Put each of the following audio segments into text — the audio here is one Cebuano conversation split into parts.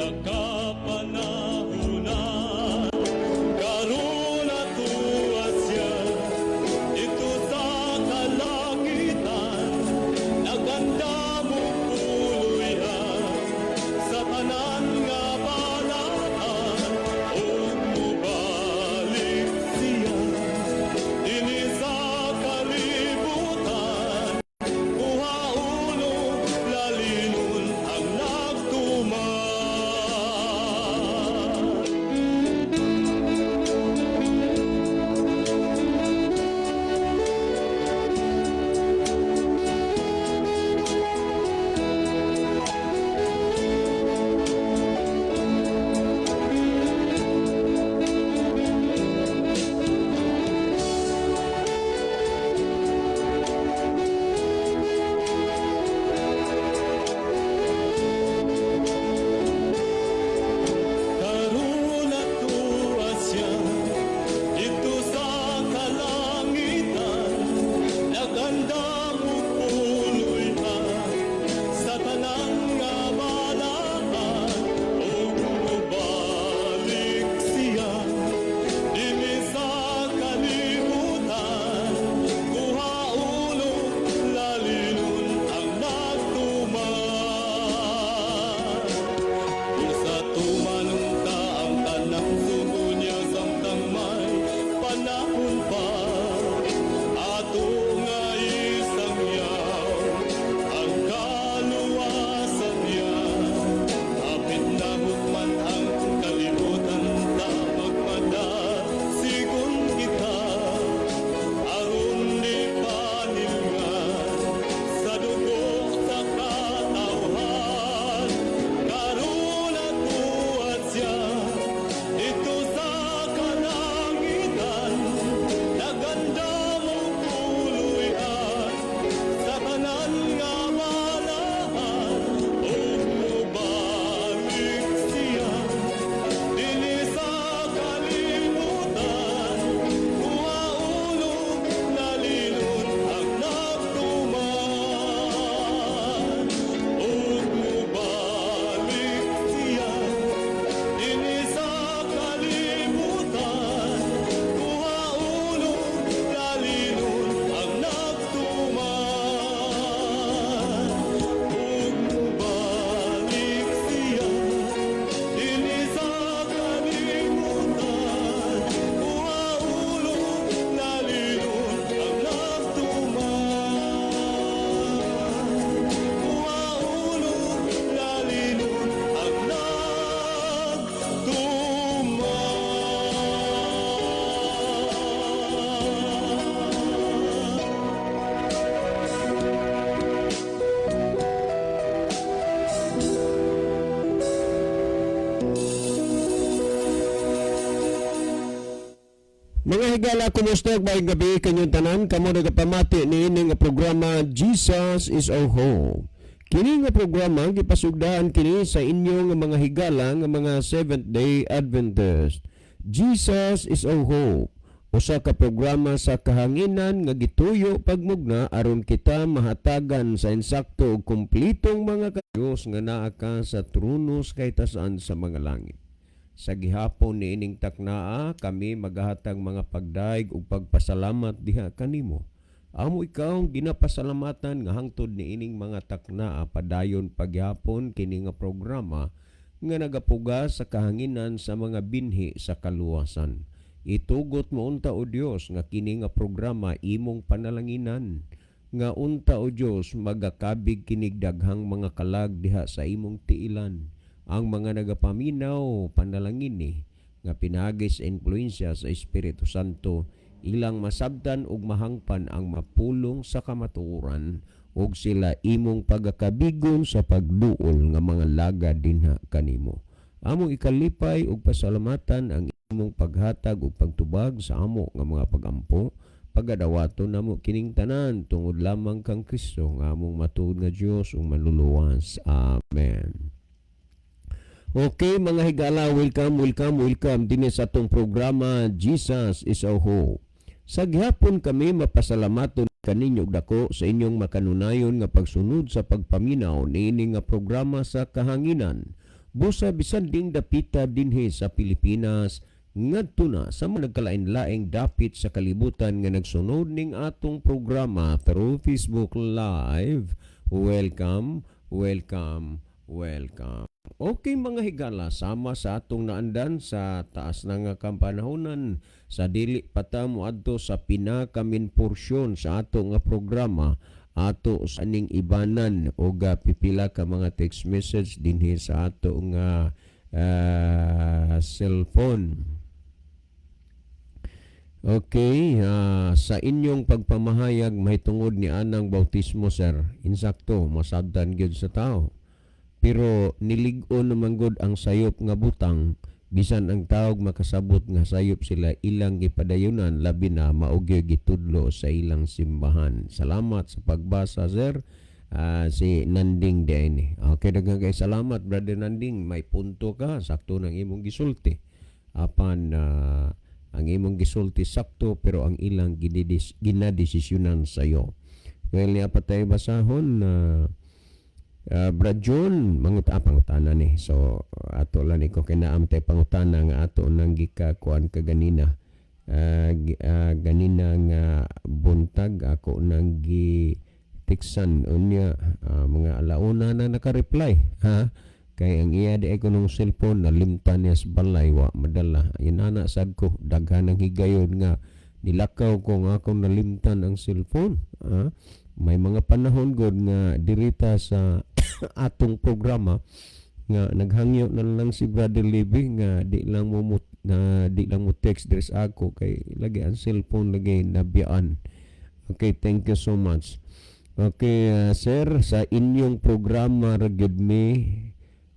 Kapanahunan. Karon atua siya didto sa kalangitan, nag-andam og puloy-an sa tanan nga balaan, ug mobalik siya dinhi sa kalibutan, kuhaon ug lalinon ang nagtuman. Karon atua siya didto sa kalangitan, nag-andam og puloy-an sa tanan nga balaan, ug mobalik siya dinhi sa kalibutan, kuhaon ug lalinon ang nagtuman. Sa tuman unta ang tanang sugo niya samtang may panahon pa, ato nga isangyaw ang kaluwasan niya. Hapit na hukman ang kalibutan, ta magpadasigon kita aron di panilngan sa dugo sa katawhan. Karon atua siya didto sa kalangitan, nag-andam og puloy-an sa tanan nga balaan, ug mobalik siya dinhi sa kalibutan, kuhaon ug lalinon ang nagtuman, ug mobalik siya dinhi sa kalibutan, kuhaon ug lalinon ang nagtuman, ug mobalik siya dinhi sa kalibutan, kuhaon ug lalinon ang nagtuman, kuhaon ug lalinon ang nagtuman. Mga higala, kumusta? Maayong gabi kanyong tanan. Kamo nagapamati niini nga programa, Jesus is Our Hope. Kini nga programa gipasugdaan kini sa inyo nga mga higala nga mga Seventh Day Adventist. Jesus is Our Hope. Usa ka programa sa kahanginan nga gituyo pagmugna aron kita mahatagan sa insakto ug kumplitong mga Diyos nga naa ka sa trono sa kahitasan sa mga langit. Sa gihapon niining taknaa, kami magahatag mga pagdaig ug pagpasalamat diha kanimo. Amo ikaw ginapasalamatan nga hangtod niining mga taknaa padayon paghapon kini nga programa nga nagapugas sa kahanginan sa mga binhi sa kaluwasan. Itugot mo unta, o Dios, nga kini nga programa imong panalanginan nga unta, o Dios, magakabig kinig daghang mga kalag diha sa imong tiilan. Ang mga nagapaminaw panalangini nga pinaagi sa impluensya sa Espiritu Santo, ilang masabtan ug mahangpan ang mapulong sa kamatuoran, ug sila imong pagakabigon sa pagduol nga mga laga dinha kanimo. Among ikalipay ug pasalamatan ang imong paghatag ug pagtubag sa amo nga mga pagampo. Pagadawaton namo kining tanan tungod lamang kang Kristo nga among matuod nga Dios ug manluluwas. Amen. Okay, mga higala, welcome, welcome, welcome dinhi sa atong programa, Jesus is Our Hope. Sa gihapon kami mapasalamaton kaninyo og dako sa inyong makanunayon nga pagsunod sa pagpaminaw niini nga programa sa kahanginan. Busa bisan ding dapita dinhi sa Pilipinas ngadto na sa mga nagkalain-laing dapit sa kalibutan nga nagsunod ning atong programa through Facebook Live. Welcome, welcome, welcome. Okay, mga higala, sama sa atong naandan sa taas na nga kampanahonan, sa dili pa ta moadto sa pinaka-main porsyon sa ato nga programa, ato sa ning ibanan og pipila ka mga text message dinhi sa ato nga cellphone. Okay, sa inyong pagpamahayag mahitungod ni anang bautismo, sir, insakto, masabtan gyud sa tao. Pero nilig-on naman gud ang sayop nga butang, bisan ang tawag makasabot nga sayop sila, ilang gipadayunan, labi na mao gyud gitudlo sa ilang simbahan. Salamat sa pagbasa, sir. Si Nanding di ni. Okay, daghang kay salamat, Brother Nanding. May punto ka, sakto ng imong gisulti. Apan ang imong gisulti sakto, pero ang ilang ginadesisyonan sa iyo. Well, niya pa tayo basahon na Brad John, pangutana ni. So, ato lang ko kinaam tay pangutana nga ato nang gikakuan kaganina. Ganina nga buntag ako nang gi tiksan unya, mga alauna na naka-reply, ha, kay ang iya di ko nung cellphone nalimtan niya sa balay, wa madala. Inana sad ko, daghan ang higayon nga nilakaw ko nga akong nalimtan ang cellphone, ha? May mga panahon god nga dirita sa atong programa nga naghangyo na lang si Brother Libby nga di lang mo na di lang mo text diri sa ako kay lagi ang cellphone lagi nabiyaan. Okay, thank you so much. Okay, sir, sa inyong programa ra gyud mi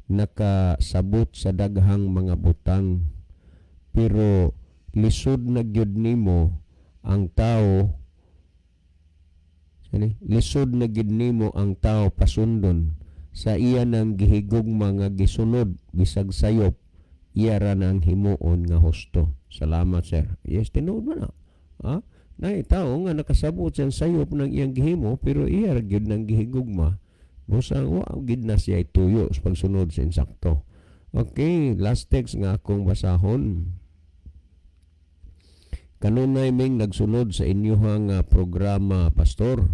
nakasabot sa daghang mga butang. Pero lisod na gyud nimo ang tao. Sani, lisod na gyud nimo ang tao pasundon sa iya nang gihigugma nga gisunod bisag sayop, iya ra nang himuon nga husto. Salamat, sir. Yes, tinuod man na. Ha? Nay tao nga nakasabot siyang sayop ng iyang gihimo, pero iya ra gyud nang gihigugma. Busa wa gyud na siya ituyo sa pagsunod sa insakto. Okay, last text nga akong basahon. Kanunay ming nagsunod sa inyuhang programa, pastor.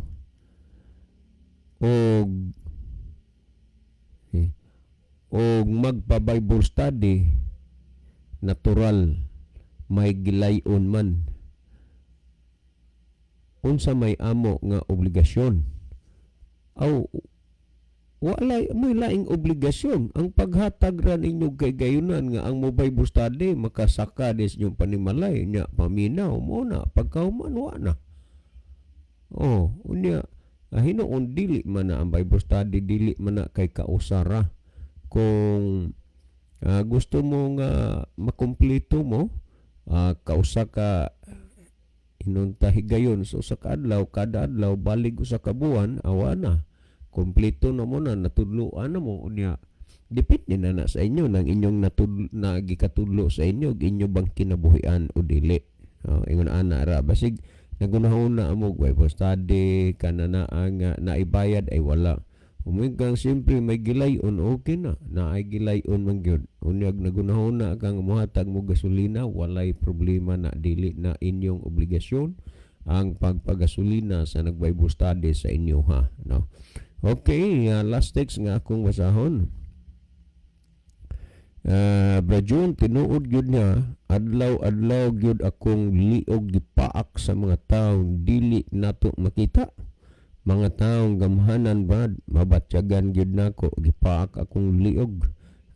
Og magpa Bible study, natural may gilayon man. Unsa may amo nga obligasyon? Aw, wala may laing obligasyon. Ang paghatag ra ninyo kay gayunan nga ang mo Bible study makasaka des inyong panimalay nya, paminaw mo na, pagkahuman wa na. Oh, unya hinuon dili man na ang Bible study, dili man na kay kausara. Kung gusto mo nga makumpleto mo kausa ka inunta higayon sa usa ka adlaw, kada adlaw balig usa ka buwan, awa na, kompleto na mo na, natudloan na mo. Unya depende na na sa inyo nang inyong na gikatudlo sa inyo, inyo bang kinabuhian o dili. Oh, ingon ana ra, basig nagunahon na mo Bible study kana na ang naibayad ay wala. Umuig kang siyempre may gilayon, okay na na ay gilayon man gyud. Unyag nagunahon na kang mohatag mo gasolina, walay problema na, dili na inyong obligasyon ang pagpagasolina sa nag Bible study sa inyo, ha, no? Okay, last text nga akong basahon. Bra Jun, tinuod gyud niya, adlaw-adlaw gyud akong liog gipaak sa mga taong dili nato makita. Mga taong gamhanan ba, mabatyagan gyud nako, gipaak akong liog.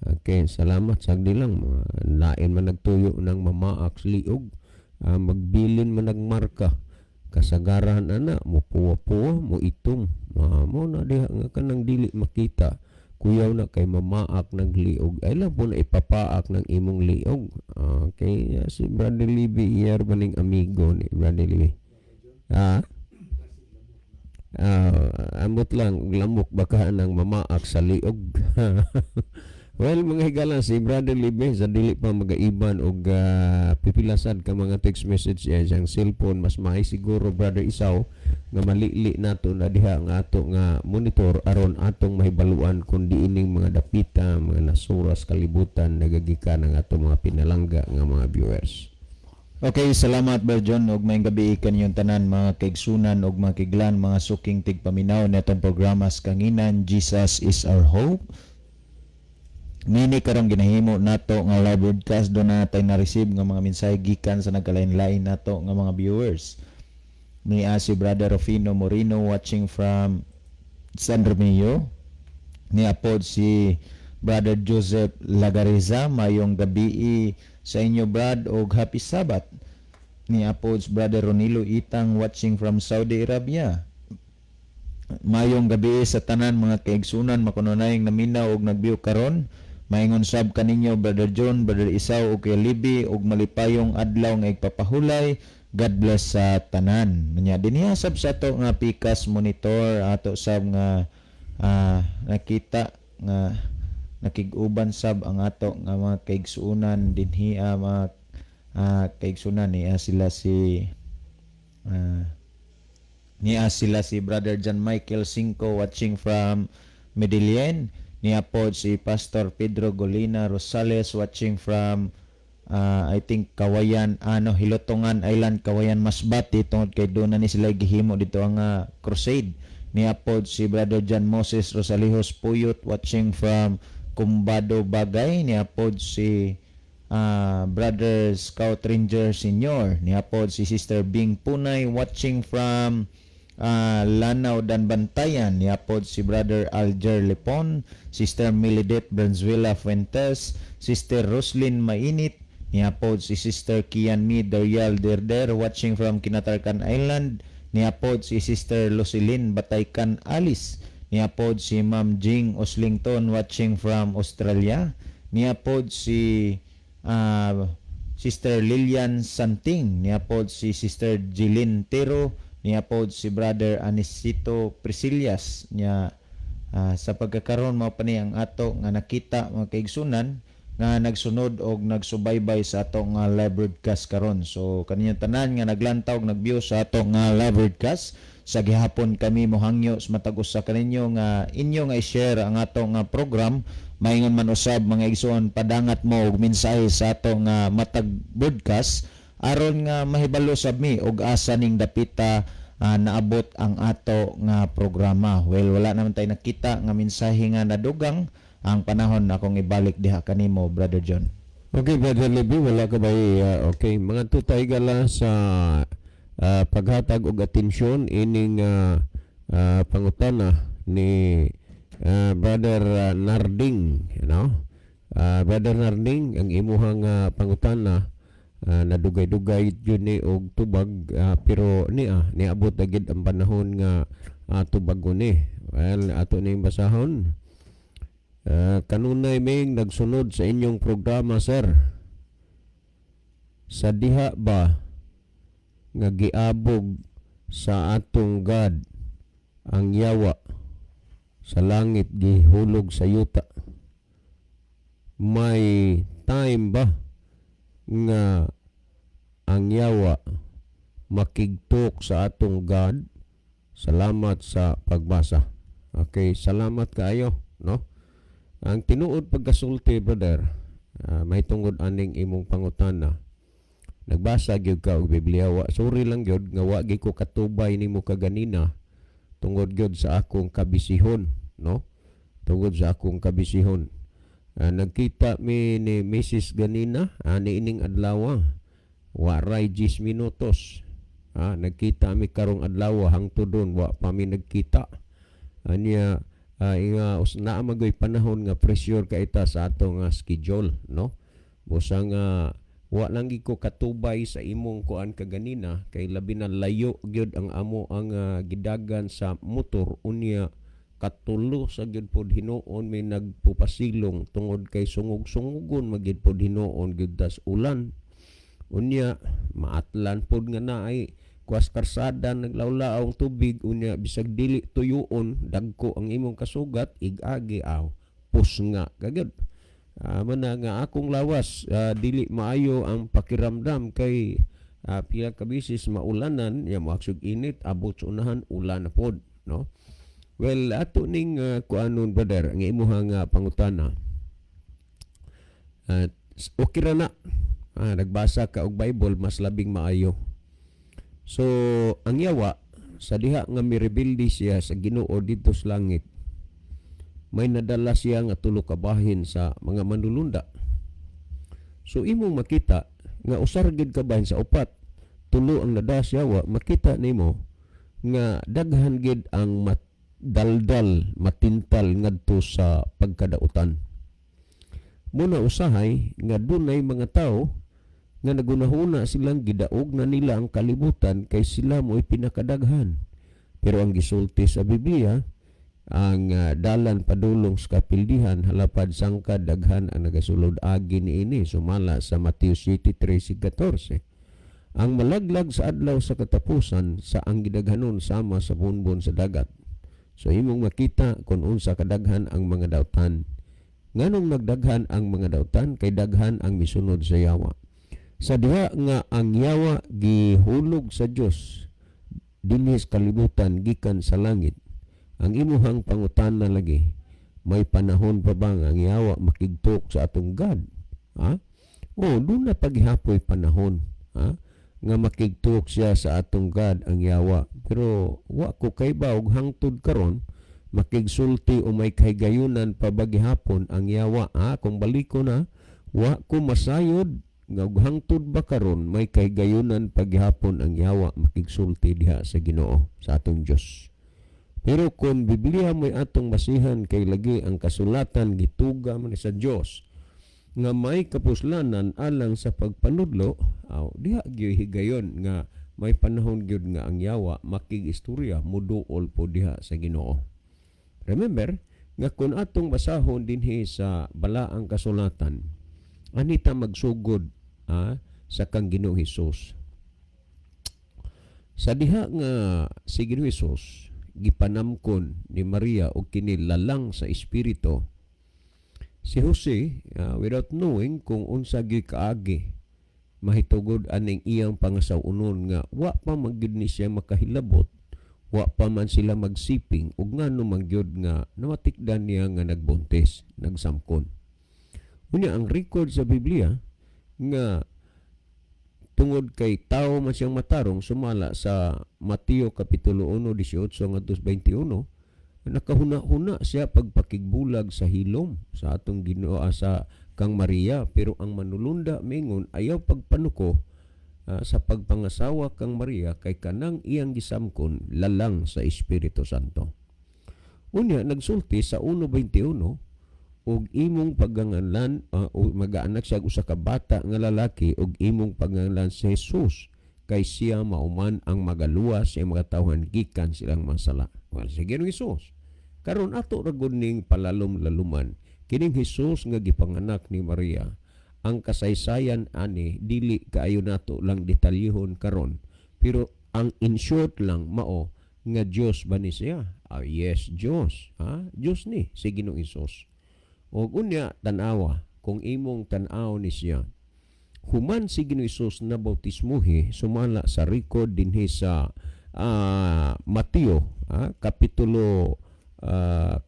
Okay, salamat sagdi lang. Lain man nagtuyo ng mamaak sa liog. Magbilin man nagmarka. Kasagaran ana mo puwa-puwa, mo itom. Mo na diha nga kanang dili makita. Kuyaw na kay mamaak ng liog. Ay lang po na ipapaak ng imong liog. Okay, si Brother Libby, iyar ba ning amigo ni Brother Libby? Ah? Amot lang lamok baka nang mamaak sa liog. Well, mga higala, si Brother Libe sa dili pa magaiban og pipilasad ka mga text message iya siyang cellphone, mas maay siguro, Brother Isaw, nga malili nato na diha nga ato nga monitor aron atong mahibaluan kung diining mga dapita, mga nasuras kalibutan nagagikan ang atong mga pinalangga nga mga viewers. Okay, salamat, Brother John, ug maayong gabi kaninyong tanan, mga kaigsunan ug mga kaiglan, mga suking tigpaminaw netong programa sa Kanginan, Jesus is Our Hope. Nini karong ginahimo nato nga live broadcast, do na tay na-receive nga mga mensahe gikan sa nagkalain-lain nato nga mga viewers. Ni si Brother Rufino Moreno watching from San Romeo. Ni pod si Brother Joseph Lagariza, "Mayong gabi sa inyo, Brad, og happy Sabbath." Ni pod si Brother Ronilo Itang watching from Saudi Arabia. "Mayong gabi sa tanan, mga kaigsunan makununayng naminaw og nagbiyo karon. Maingon sab kaninyo, Brother John, Brother Isaw ug kay Libby, ug malipayong adlaw nga igpapahulay. God bless sa tanan." Nya dinhiha sab sa ato nga Pikas monitor, ato sab nga nakita nga nakig-uban sab ang ato nga mga kaigsuonan dinhiha, mga kaigsuonan niya sila si niya sila si Brother John Michael Cinco watching from Medellin. Niya po si Pastor Pedro Golina Rosales watching from I think Kawayan, ano, Hilotongan Island, Kawayan, Masbate, tungod kay doon na ni sila gihimo dito ang crusade. Niya po si Brother John Moses Rosalijos Puyot watching from Kumbado, Bagay. Niya po si Brother Scout Ranger Senior. Niya po si Sister Bing Punay watching from Lanao Dan Bantayan. Niya po si Brother Alger Lepon, Sister Milidet Branzuela Fuentes, Sister Roslyn Mainit. Niya po si Sister Kian Mi Dorial Derder watching from Kinatarkan Island. Niya po si Sister Lucilin Bataykan Alice. Niya po si Ma'am Jing Oslington watching from Australia. Niya po si Sister Lilian Santing. Niya po si Sister Jeline Tero. Niya po si Brother Anisito Priscillas. Niya sa pagkakaroon, mao pa ni ang ato nga nakita, mga kaigsunan nga nagsunod og nagsubaybay sa ato nga live broadcast karon. So kaninyong tanan nga naglantaw og nagview sa ato nga live broadcast, sa gihapon kami mohangyo sa matag usa kaninyo nga inyo nga i-share ang ato nga program. Maingon man usab, mga igsoon, padangat mo og mensahe sa ato nga matag broadcast aron nga mahibalo sab mi og asa ning dapita naabot ang ato nga programa. Well, wala naman tayo nakita nga mensahe nga nadugang. Ang panahon akong ibalik diha kanimo, Brother John. Okay, Brother Libby, wala ka ba? Okay, mga tutay gala sa paghatag og atensyon ining pangutana ni Brother Narding? Brother Narding, ang imuhang pangutana nadugay-dugay jud ni og tubag, pero niya niabot na gid ang panahon nga tubagon ni. Well, ato ning basahon. "Kanunay ming nagsunod sa inyong programa, sir. Sa diha ba nga giabog sa atong God ang yawa sa langit, gihulog sa yuta, may time ba nga ang yawa makigtok sa atong God? Salamat sa pagbasa." Okay, salamat kaayo, no? Ang tinuod pagkasulti, brother, may tungod aning imong pangutana. Nagbasa gyud ka og Biblia. Wa, sorry lang gyud nga wa gyud ko katubay nimo kaganina tungod gyud sa akong kabisihon, no? Tungod sa akong kabisihon. Nagkita mi ni Mrs. ganina ani ining adlaw. Waray 10 minutos. Nagkita mi karong adlaw, hangtod don wa pa mi nagkita. Anya inga us naa magoy panahon nga pressure ka ita sa atong schedule, no? Busa nga wa lang gid ko katubay sa imong kuan kaganina kay labi na layo gyud ang amo ang gidagan sa motor, unya katulo sa gyud pod hinuon may nagpupasilong tungod kay sungog-sungugon magyud pod hinuon gyud das ulan, unya maatlan pod nga naay kuas karsada, naglawlaw ang tubig, unya bisag dili tuyuon, dagko ang imong kasugat, igagi aw pusnga kagud. Mana nga akong lawas dili maayo ang pakiramdam kay pila ka beses maulanan ya, moaksog init, abot sa unahan ulan na pod, no? Well, ato ning kuanon, brother, ang imuha nga pangutana. At okay ra na. Nagbasa ka og Bible, mas labing maayo. So, ang yawa sa diha nga mirebelde siya sa Ginoo didto sa langit, may nadala siya nga tulo ka bahin sa mga manulunda. So imong makita nga usa ra gyud ka bahin sa upat, tulo ang nada siya wa makita nimo nga daghan gid ang daldal matintal ngadto sa pagkadautan. Muna usahay nga dunay mga tao nga nagunahuna silang gidaog na nila ang kalibutan kay sila mo'y pinakadaghan. Pero ang gisulti sa Biblia, ang dalan padulong sa kapildihan halapad sangka daghan ang nagasulod agi niini, sumala sa Mateo 7:13-14. Ang malaglag sa adlaw sa katapusan sa ang gidaghanon sama sa bunbon sa dagat. So imong makita kung unsa kadaghan ang mga dautan. Nganong nagdaghan ang mga dautan? Kay daghan ang misunod sa yawa. Sa diha nga ang yawa gihulog sa Dios dinhi sa kalibutan gikan sa langit. Ang imuhang pangutana lagi, may panahon pa ba nga ang yawa makigtok sa atong God? Ha? Oh, duna paghihapoy panahon, ha, nga makigtok siya sa atong God ang yawa. Pero wa ko kaybaw og hangtod karon makigsulti o may kahigayunan pa ba gihapon ang yawa. Ha? Kung baliko na, wa ko masayod nga og hangtod ba karon may kahigayunan pa gihapon ang yawa makigsulti diha sa Ginoo, sa atong Dios. Pero kung Biblia mo'y atong basihan, kay lagi ang kasulatan gituga man sa Dios nga may kapuslanan alang sa pagpanudlo, aw diha gyud higayon nga may panahon gyud nga ang yawa makig-istorya, muduol po diha sa Ginoo. Remember nga kung atong basahon dinhi sa balaang kasulatan, anita magsugod sa kang Ginoong Hesus. Sa diha nga si Ginoong Hesus gipanamkon ni Maria og kini lalang sa espiritu, si Jose, without knowing kung unsa gyud kaagi mahitugod aning iyang pangasaw-unon nga wa pa man gyud ni siya makahilabot, wa pa man sila magsiping, ug ngano man gyud nga namatikdan niya nga nagbuntis, nagsamkon. Unya ang record sa Biblia nga tungod kay tao man siyang matarong, sumala sa Mateo kapitulo 1:18 ngadto 21, nakahuna-huna siya pagpakigbulag sa hilom sa atong Ginoo, sa kang Maria, pero ang manulunda mingon ayaw pagpanuko sa pagpangasawa kang Maria kay kanang iyang gisamkon lalang sa Espiritu Santo. Unya nagsulti sa 1:21, og imong pagangalan o magaanak siya og usa ka bata nga lalaki og imong pagangalan si Jesus kay siya mauman ang magaluwas sa mga tawhan gikan silang masala. Well, sige Ginoong Hesus. Karon ato ra gud ning palalom-laluman kining Hesus nga gipanganak ni Maria. Ang kasaysayan ani dili kaayo nato lang detalyehon karon. Pero ang in short lang mao nga Dios ba ni siya? Ah, yes, Dios. Ha? Dios ni si Ginoong Hesus. Og unya tan-awa kung imong tan-aw ni siya. Human si Ginoong Hesus na bautismuhi, sumala sa record dinhi sa Mateo kapitulo 4,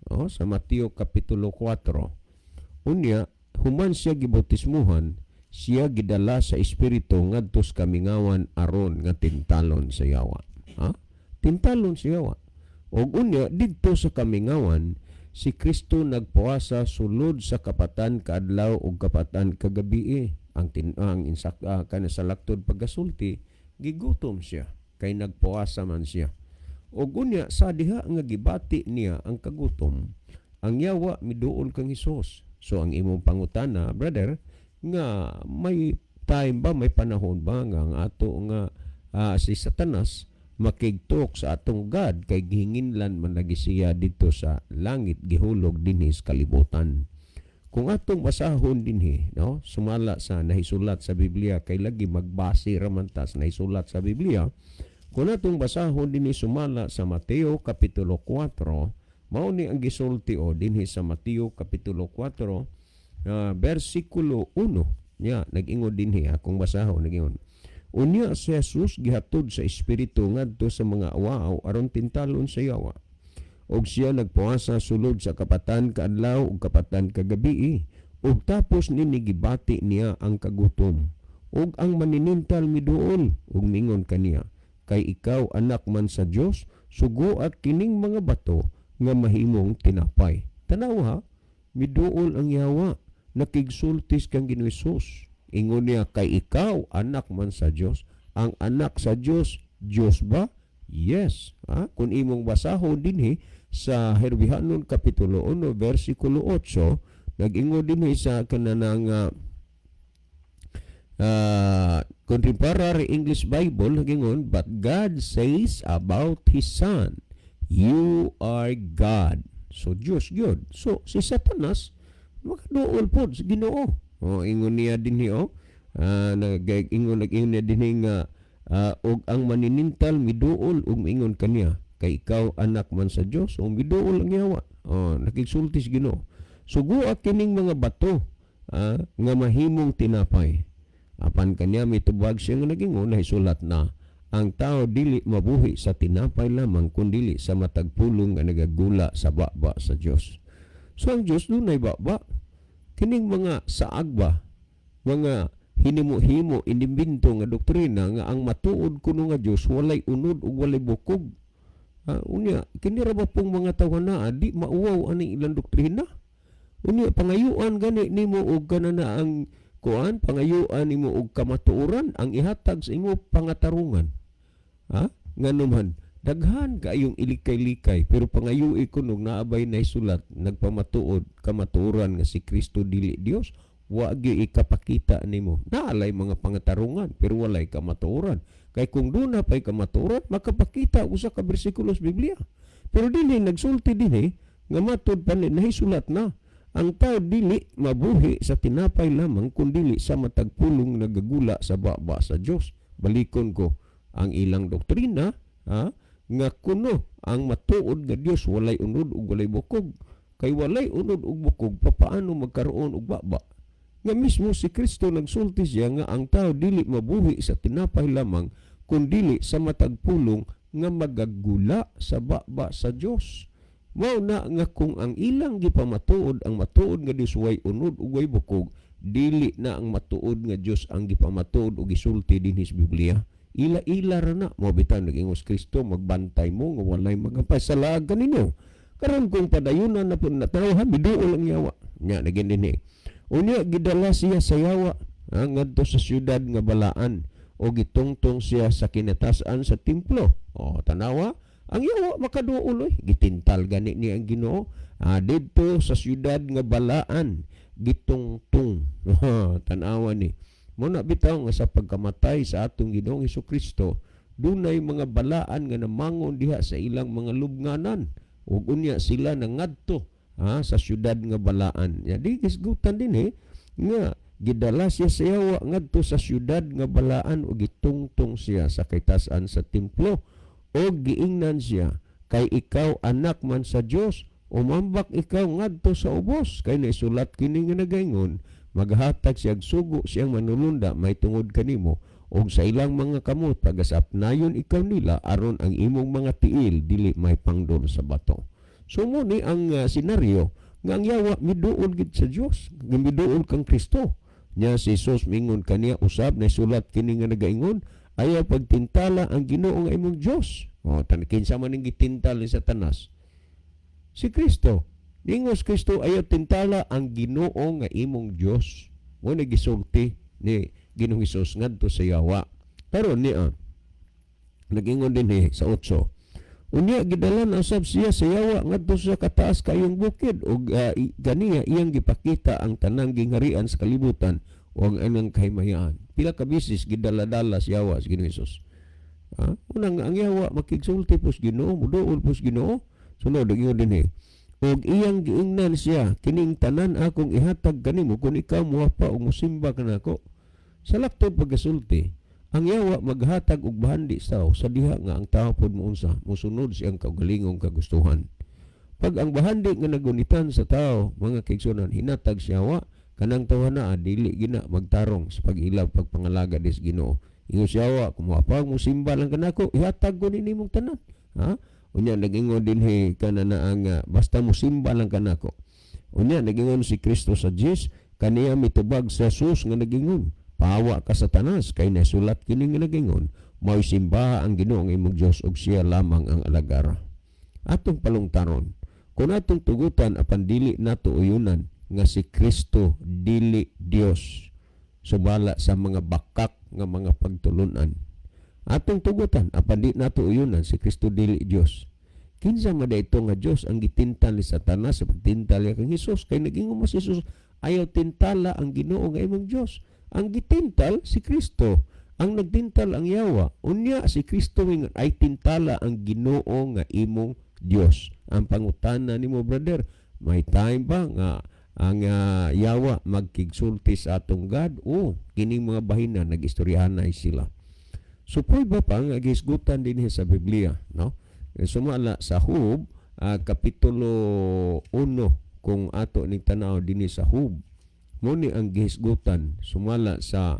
oh, sa Mateo kapitulo 4. Unya human siya gibautismuhan, siya gidala sa espiritu ngadto sa kamingawan aron nga tintalon sa yawa. Ha? Tintalon sa yawa. Og unya didto sa kamingawan si Kristo nagpuasa sulod sa 40 ka adlaw ug 40 ka gabi. Ang insak kana sa laktod pagkasulti, gigutom siya kay nagpuasa man siya. Og unya sa diha nga gibati niya ang kagutom, ang yawa miduol kang Hesus. So ang imong pangutana, brother, nga may time ba, may panahon ba nga ang ato nga si Satanas makigtok sa atong God kay gihinginlan man lagi siya dito sa langit, gihulog dinhi sa kalibutan? Kung atong basahon dinhi, no, sumala sa nahisulat sa Biblia, kay lagi magbase ra man ta sa nahisulat sa Biblia. Kung atong basahon dinhi sumala sa Mateo kapitulo 4, mao ni ang gisulti o dinhi sa Mateo kapitulo 4. Versikulo 1. Nya nag-ingon dinhi, akong basahon, nag-ingon. Unya si Jesus gihatod sa Espiritu ngadto sa mga awaaw aron tintalon sa yawa. Og siya nagpuasa sulod sa kapatan ka adlaw ug kapatan ka gabii. Ug tapos nini gibati niya ang kagutom. Ug ang maninintal miduol ug mingon kaniya, "Kay ikaw anak man sa Dios, sugoa kining mga bato nga mahimong tinapay." Tanaw ha, miduol ang yawa, nakigsultis kang Ginoong Hesus. Ingon niya, "Kay ikaw anak man sa Dios." Ang anak sa Dios, Dios ba? Yes. Ha? Kung imong basahon dinhi sa Herbihanon Kapitulo 1 versikulo 8, nag-ingon dinhi sa kananang Contemporary English Bible, nagingon, "But God says about His Son, 'You are God.'" So Diyos gyud. So si Satanas makaduol pod sa Ginoo. Oh, ingon niya dinhi, oh. Nag-ingon niya dinhi nga og ang maninintal miduol ug miingon kaniya, "Kay ikaw anak man sa Dios." O miduol ang yawa. Oh, nakigsulti sa Ginoo. "Sugoa kining mga bato nga mahimong tinapay." Apan kanya mitubag siya nga nagingon, "Nahisulat na, ang tao dili mabuhi sa tinapay lamang kundili sa matag pulong nga nagagula sa baba sa Dios." So ang Dios dunay baba. Kining mga saag ba, mga hinimo-himo inimbento nga doktrina nga ang matuod kuno nga Dios walay unod ug walay bukog. Unya kini ra ba pong mga tawhana di mauwaw ani ilang doktrina? Unya pangayuan gani nimo og kanana ang kuan, pangayuan nimo og kamatuoran, ang ihatag sa imo pangatarungan. Ha? Ngano man daghan kaayong ilikay-likay, pero pangayui kuno naabay na isulat nagpamatuod kamatuoran nga si Kristo dili Dios, wa gyud ikapakita nimo. Naalay mga pangatarungan pero walay kamatuoran. Kay kung duna pay kamatuoran, makapakita usa ka bersikulo sa Biblia. Pero dinhi nagsulti dinhi nga matud pa ni nahisulat na, ang tao dili mabuhi sa tinapay lamang kundili sa matag pulong nagagula sa baba sa Dios. Balikon ko ang ilang doktrina, ha, nga kuno ang matuod nga Dios walay unod ug walay bukog. Kay walay unod ug bukog, papaano magkaroon og baba? Nga mismo si Kristo nagsulti siya nga ang tao dili mabuhi sa tinapay lamang kundili sa matag pulong nga magagula sa baba sa Dios. Mao na nga kung ang ilang gipamatuod ang matuod nga Dios way unod ug way bukog, dili na ang matuod nga Dios ang gipamatuod o gisulti dinhi sa Biblia. Ila-ila ra na. Mao bitaw nag-ingos Kristo, magbantay mo nga walay magapasalag kaninyo. Karon kung padayunan na po na tawhan, miduol ang yawa. Nya naging dinhi. Unya gidala siya sa yawa, ha, ngadto sa syudad nga balaan o gitungtong siya sa kinatasan sa templo. O tanawa, ang yawa makaduol oy. Gitintal gani niya ang Ginoo. Didto sa syudad nga balaan gitungtong. Tanawa ni. Mao na bitaw nga sa pagkamatay sa atong Ginoong Kristo, dunay mga balaan nga namangon diha sa ilang mga lubnganan ug unya sila nangadto, ha, sa syudad nga balaan. Ya di gisgutan din eh nga gidala siya sa yawa ngadto sa syudad nga balaan ug gitungtong siya sa kitasan sa templo o giingnan siya, "Kay ikaw anak man sa Dios, umambak ikaw ngadto sa ubos, kay naisulat kini nga nagaingon, maghatag siyag sugo siyang manulunda may tungod kanimo, ug sa ilang mga kamot pagasapnayon ikaw nila aron ang imong mga tiil dili may pangdol sa bato." So mo ni ang senaryo nga ang yawa miduol gid sa Dios, nga miduol kang Kristo. Nya si Jesus mingon kaniya usab, naisulat kini nga nagaingon, ayaw pagtintala ang Ginoo nga imong Dios. O tan kinsa man ning gitintal ni Satanas? Si Kristo. Ningos Kristo, ayaw tintala ang Ginoo nga imong Dios. Mo na gisulti ni Ginoong Hesus ngadto sa yawa. Karon niya nagingon din eh, sa 8. Unya gidala na usab siya sa yawa ngadto sa kataas kayong bukid ug ganiya iyang gipakita ang tanang gingharian sa kalibutan o ang anang kahimayaan. Pila ka bisis gidala-dala sa yawa sa Ginoong Hesus. Ha? Unang ang yawa makigsulti pos Ginoo, muduol pos Ginoo. Sunod ingon din eh. Ug iyang giingnan siya, "Kining tanan akong ihatag kanimo kung ikaw muhapa o musimba kanako." Sa laktod pagkasulti, ang yawa maghatag og bahandi sa tao sa diha nga ang tao pod mounsa, mosunod siyang kaugalingong kagustuhan. Pag ang bahandi nga nagunitan sa tao, mga kaigsunan, hinatag siya wa, Kanang tawhana dili gina magtarong sa pag-ilab, pagpangalaga dis Ginoo. Ingon siya wa, kung moapag mo simba lang kanako, ihatag ko ni nimong tanan. Ha? Unya nagingon dinhi kana na ang basta mo simba lang kanako. Unya nagingon si Kristo sa Diyos, kaniya mitubag sa Jesus nga nagingon, "Pawa ka, Satanas, kay nasulat kini nga nagingon, mao'y simbaha ang Ginoo ang imong Dios ug siya lamang ang alagara." Atong palungtaron, kung atong tugutan apan dili nato uyunan nga si Kristo dili Dios sumala sa mga bakak nga mga pagtulunan. Atong tugutan apan di nato uyunan si Kristo dili Dios. Kinsa man ito nga Dios ang gitintal ni Satanas sa pagtintal niya kang Hesus? Kay nagingon mo si Hesus, "Ayaw tintala ang Ginoo nga imong Dios." Ang gitintal si Kristo. Ang nagtintal ang yawa. Unya si Kristo ingon, "Ay tintala ang Ginoo nga imong Dios." Ang pangutana nimo, brother, may time ba nga ang yawa magkigsulti sa atong God? O kining mga bahina nagistoryahanay sila. So prueba pa nga gihisgutan dinhi sa Biblia, no? Sumala sa Job kapitulo 1, kung ato ning tanaw dinhi sa Job, mo ni ang gihisgutan sumala sa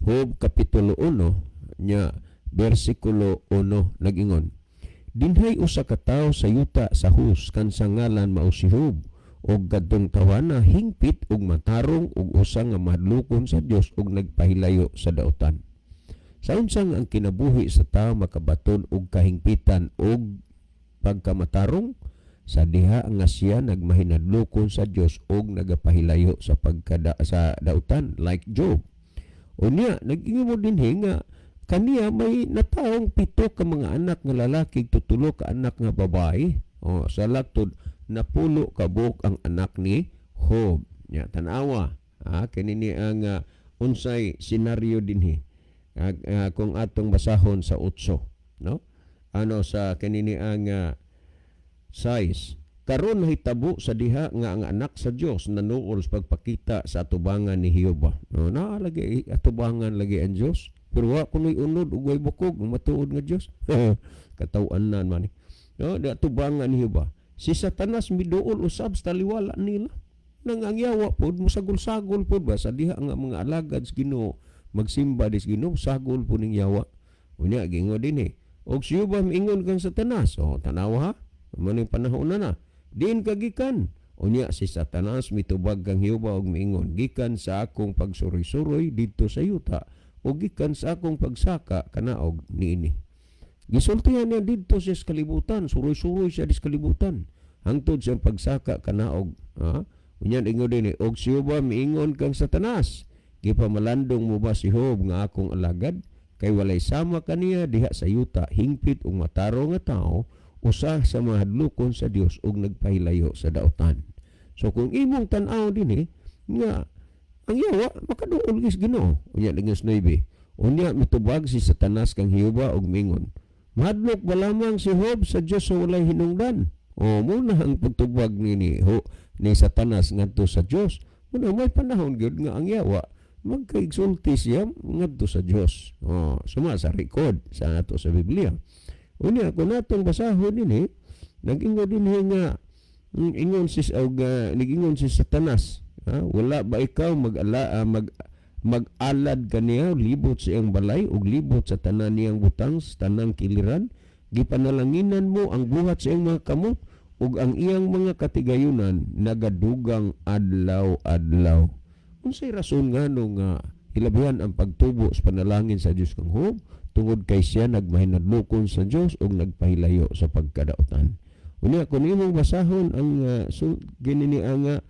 Job kapitulo 1 nya bersikulo 1, nagingon, "Dinhay usa ka tawo sa yuta sa Hus kan sa ngalan mao si Job, ug kadtong tawhana hingpit ug matarong ug usa nga mahadlokon sa Dios ug nagpahilayo sa dautan." Sa unsa nga ang kinabuhi sa tao makabaton og kahingpitan ug pagkamatarong? Sa diha nga siya nagmahinadlokon sa Dios ug nagapahilayo sa pagkada sa dautan, like Job. Unya nag-ingon mo dinhi nga kaniya may natawong pito ka mga anak nga lalaki, tutulo ka anak nga babae. O sa laktod 10 ka buok ang anak ni Job. Nya tan-awa, ha, kini ni ang unsay senaryo dinhi. Kung atong basahon sa 8, no? Ano sa kanini ang 6. Karon nahitabo sa diha nga ang anak sa Dios nanuol sa pagpakita sa atubangan ni Jehova. No, naa lagi atubangan lagi ang Dios. Pero wa kuno'y unod ug way bukog ang matuod nga Dios. Kataw-anan man ni. No, di atubangan ni Jehova. Si Satanas miduol usab sa taliwala nila. Nang ang yawa pod musagol-sagol pod ba sa diha nga mga alagad sa Ginoo magsimba dis Ginoo, sagol po ning yawa. Unya gingon dinhi. Og si Jehova miingon kang Satanas. O tanawa ha. Maning panahon na na. Diin ka gikan? Unya si Satanas mitubag kang Jehova og miingon, "Gikan sa akong pagsuroy-suroy didto sa yuta o gikan sa akong pagsaka kanaog niini." Gisultihan niya didto siya sa kalibutan, suroy-suroy siya sa kalibutan. Hangtod siyang pagsaka kanaog. Ha? Unya ingon dinhi, og si Jehova miingon kang Satanas, "Gipamalandong mo ba si Job nga akong alagad? Kay walay sama kaniya diha sa yuta, hingpit ug matarong nga tao, usa sa mahadlokon sa Dios ug nagpahilayo sa dautan." So kung imong tan-aw dinhi nga ang yawa makaduol gis Ginoo. Unya dengan 9. Unya mitubag si Satanas kang Jehova og mingon, "Mahadlok ba lamang si Job sa Dios sa walay hinungdan?" O muna ang pagtubag ni Satanas ngadto sa Dios. Muna may panahon gyud nga ang yawa magkaigsulti siya ngadto sa Dios. O suma sa record sa ato sa Biblia. Unya kung natong basahon dinhi, nag-ingon dinhi nga ingon si og nagingon si Satanas, ha? "Wala ba ikaw mag-ala mag-alad kaniya libot sa iyang balay ug libot sa tanan niyang butang sa tanang kiliran? Gipanalanginan mo ang buhat sa iyang mga kamot ug ang iyang mga katigayunan nagadugang adlaw-adlaw." Unsay rason ngano nga hilabihan ang pagtubo sa panalangin sa Dios kang Job? Tungod kay siya nagmahinadlokon sa Dios ug nagpahilayo sa pagkadautan. Unya kung imong basahon ang gini ni ang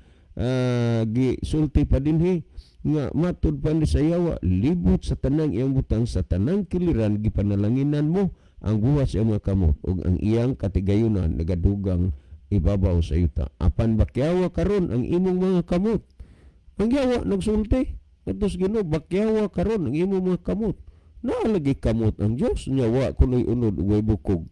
gisulti pa dinhi nga matud pa ni sa yawa, libot sa tanang iyang butang sa tanang kiliran, gipanalanginan mo ang buhat sa iyang mga kamot ug ang iyang katigayunan nagadugang ibabaw sa yuta. Apan bakyawa karon ang imong mga kamot. Ang yawa nagsulti ngadto sa Ginoo, "Bakyawa karon ang imong mga kamot." Naa lagi kamot ang Dios nya wa kunoy unod ug way bukog.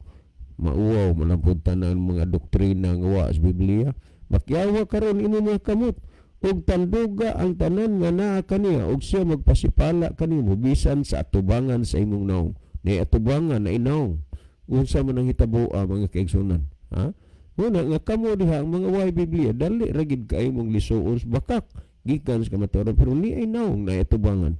Mauwaw man ang tanan mga doktrina nga wa sa Biblia. "Bakyawa karon imong mga kamot ug tanduga ang tanan nga naa kaniya ug siya magpasipala kanimo bisan sa atubangan sa imong naong." Ni atubangan na inaong. Unsa man ang hitaboa, mga kaigsunan, ha? Muna nga kamo diha ang mga way Biblia, dali ra gid kaayo mong lisuon sa bakak gikan sa kamatuoran, pero ni ay naong na itubangan.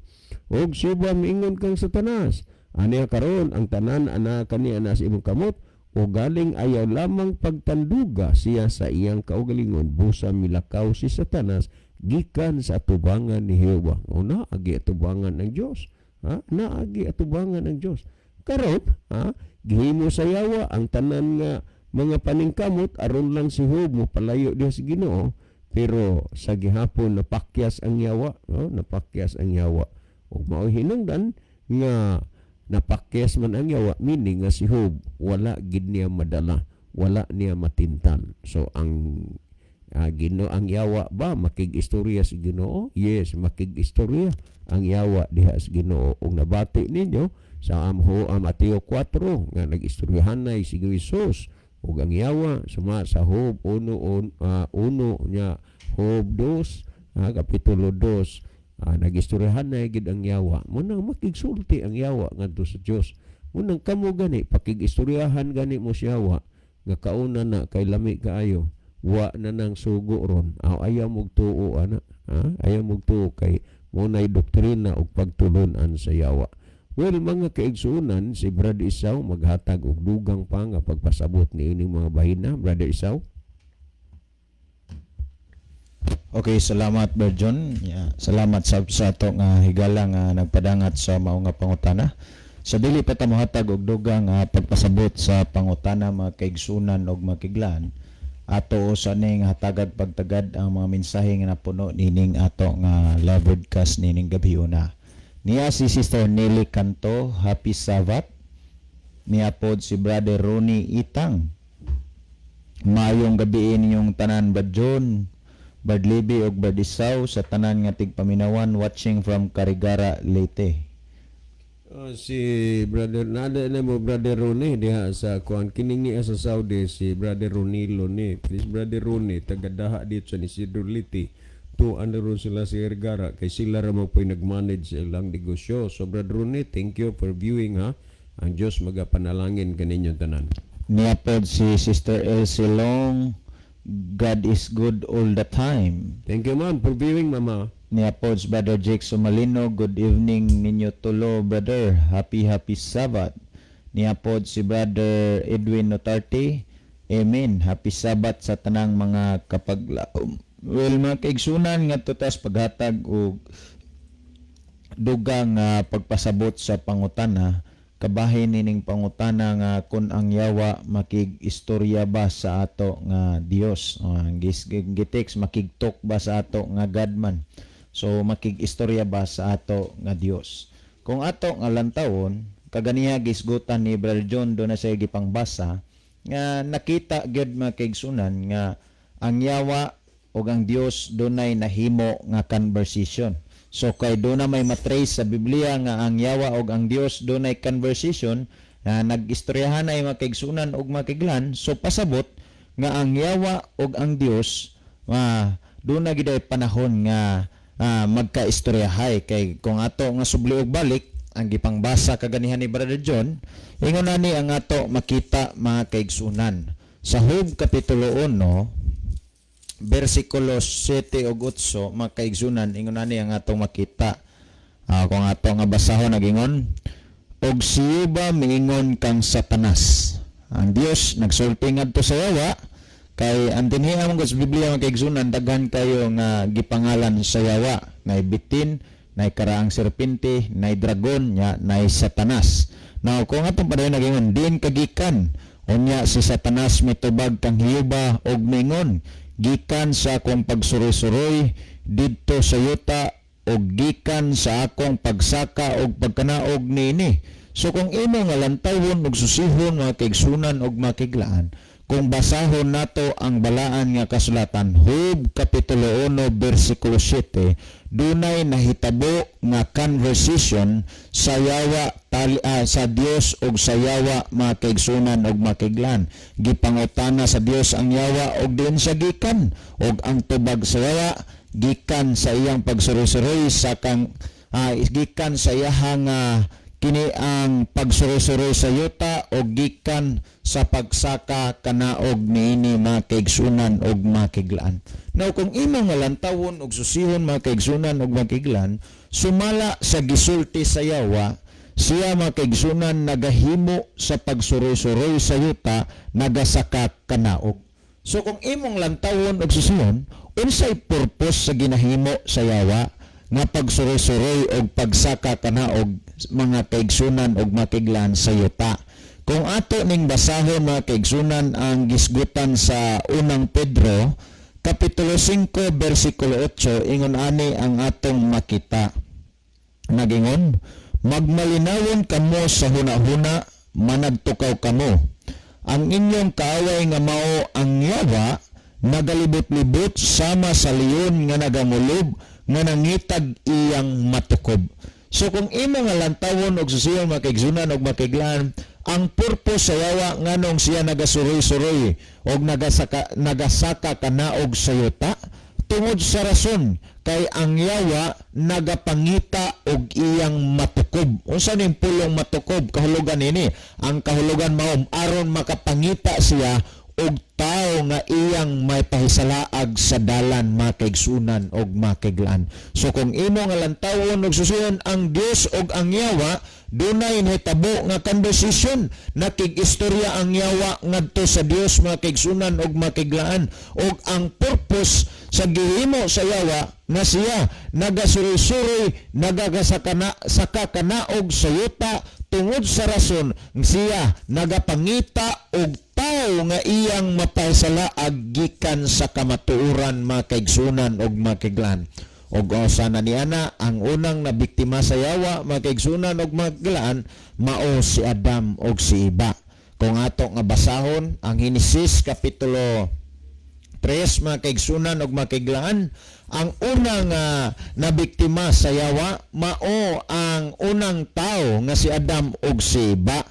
Og siya miingon kang Satanas, "Aniya karon ang tanan ana kaniya na sa imong kamot, o galing ayaw lamang pagtanduga siya sa iyang kaugalingon." Busa milakaw si Satanas gikan sa atubangan ni Jehova. O naagi atubangan ng Dios, ha? Naagi atubangan ng Dios. Karon, ha, gihimo sa yawa ang tanan nga mga paningkamot aron lang si Job mo palayo diha sa Ginoo, pero sa gihapon napakyas ang yawa, no? Napakyas ang yawa ug mao hinungdan nga napakyas man ang yawa, meaning nga si Job wala gid niya madala, wala niya matintal. So ang Ginoo, ang yawa ba makig-istorya sa Ginoo? Yes, makig-istorya ang yawa diha sa Ginoo. Ug nabati ninyo sa amho ang Mateo 4 nga nag-istoryahanay si Jesus ug ang yawa, suma sa Job 1 1 nya Job 2, kapitulo 2, nag-istoryahanay gid ang yawa. Munang makigsulti ang yawa ngadto sa Dios. Munang kamo gani pakig-istoryahan gani mo siya yawa nga kauna na kay lami kaayo, wa na nang sugo ron. Aw, ayaw mog tuo ana, ha? Ayaw mog tuo kay mo nay doktrina og pagtulunan sa yawa. Well, mga kaigsuonan, si Brad Isaw maghatag og dugang pa nga pagpasabot ni ining mga bahina. Brother Isaw. Okay, salamat, Brad John. Yeah, salamat sa ato nga higala nga nagpadangat sa mao nga pangutana. Sa dili pa ta mohatag og dugang nga pagpasabot sa pangutana, mga kaigsunan og makiglan, ato usa ning hatagad pagtagad ang mga mensahe nga napuno nining ato nga live broadcast nining gabi una. Niya si Sister Nelly Canto, happy Sabbath. Niya pod si Brother Ronnie Itang. Maayong gabi ninyong tanan, Brad John, Brad Libby ug Brad Isaw, sa tanan nga tigpaminawan, watching from Carigara, Leyte. Oh, si Brother nada na mo, Brother Ronnie, diha sa kuan kining niya sa Saudi, si Brother Ronilo ni. Please, Brother Ronnie, taga-daha dito sa Isidro, Leyte. To ano ron sila si Ergara kay sila ra mo po'y nag-manage sa ilang negosyo. So Brother Ronnie, thank you for viewing, ha. Ang Dios magapanalangin kaninyong tanan. Niya pod si Sister Elsie Long, God is good all the time. Thank you, ma'am, for viewing, mama. Niya pod si Brother Jake Sumalino, good evening ninyo tulo, brother. Happy happy Sabbath. Niya pod si Brother Edwin Notarte, amen. Happy Sabbath sa tanang mga kapaglaom. Well, mga kaigsunan, nga tutas paghatag og dugang nga pagpasabot sa pangutana kabahin nining pangutana nga kung ang yawa makig-istorya ba sa ato nga Dios. Gitext makig-talk ba sa ato nga God man, so makig-istorya ba sa ato nga Dios? Kung ato nga lantawon kaganiha, gisgutan ni Brother John do na siya gipangbasa nga nakita gyud, mga kaigsunan, nga ang yawa ug ang Dios dunay nahimo nga conversation. So kay do na may matrace sa Biblia nga ang yawa ug ang Dios dunay conversation na nag-istoryahan ay, mga kaigsunan ug makiglan, so pasabot nga ang yawa ug ang Dios doon na giday panahon nga magkaistoryahay, kay kung ato nga subli og balik ang gipangbasa kaganihan ni Brother John, ingon ani ang ato makita, mga kaigsunan, sa Job kapitulo 1 bersikulo 7 ug 8, mga kaigsunan. Ingon ani ang atong makita. Kung ato nga basahon, nagingon, "Og si Yuba miingon kang Satanas." Ang Dios nagsulti ngadto sa yawa, kay ang dinhiha mo sa Biblia, mga kaigsunan, daghan kayo nga gipangalan sa yawa, nay bitin, nay karaang serpente, nay dragon nya nay Satanas. Now kung atong padayon, nagingon, "Diin kagikan?" Unya si Satanas mitubag kang Hiuba og mingon, "Gikan sa akong pagsuroy-suroy didto sa yuta og gikan sa akong pagsaka og pagkanaog niini." So kung imo nga lantawon ug susihon, mga kaigsunan ug makiglaan, kung basahon nato ang balaan nga kasulatan, Job kapitulo 1 bersikulo 7, dunay nahitabo nga conversation sa yawa tali, sa Dios ug sa yawa, mga kaigsunan ug makiglan. Gipangutana sa Dios ang yawa og diin siya gikan, ug ang tubag sa yawa, gikan sa iyang pagsuroy-suroy sa kang gikan sa iyahang Kini ang pagsuroy-suroy sa yuta o gikan sa pagsaka kanaog niini, mga kaigsunan og makiglaan. Now, kung imo nga lantawon og susihon, mga kaigsunan og makiglaan, sumala sa gisulti sa yawa, siya, mga kaigsunan, nagahimo sa pagsuroy-suroy sa yuta, nagasaka kanaog. So kung imong lantawon og susihon, unsay purpose sa ginahimo sa yawa nga pagsuroy-suroy og pagsaka kanaog, mga kaigsunan og makiglan, sa yuta? Kung ato ning basahon, mga kaigsunan, ang gisgutan sa Unang Pedro kapitulo 5 bersikulo 8, ingon ani ang atong makita. Nagingon, "Magmalinawon kamo sa hunahuna, managtukaw kamo. Ang inyong kaaway nga mao ang yawa nagalibot-libot sama sa leon nga nagangulob nga nangitag iyang matukob." So kung imo nga lantawon og susiyon, mga kaigsunan og makiglan, ang purpose sa yawa nganong siya nagasuroy-suroy og nagasaka kanaog sa yuta, tungod sa rason kay ang yawa nagapangita og iyang matukob. Unsa ning pulong matukob? Kahulugan ini. Ang kahulugan mao aron makapangita siya og tao nga iyang may pahisalaag sa dalan, mga kaigsunan og makiglaan. So kung imo nga lantawon og susiyon, ang Dios og ang yawa dunay nahitabo nga conversation. Nakig-istorya ang yawa ngadto sa Dios, mga kaigsunan og makiglaan, og ang purpose sa gihimo sa yawa nga siya nagasuroy-suroy, nagagasakana saka kanaog sa yuta, tungod sa rason siya nagapangita og tao nga iyang mapahisalaag gikan sa kamatuoran, mga kaigsunan og makiglan. Og sana ni ana ang unang nabiktima sa yawa, mga kaigsunan og makiglaan, mao si Adam og si Eva. Kung ato nga basahon ang Henesis kapitulo 3, mga kaigsunan og makiglaan, ang unang nabiktima sa yawa mao ang unang tao nga si Adam og si Eva.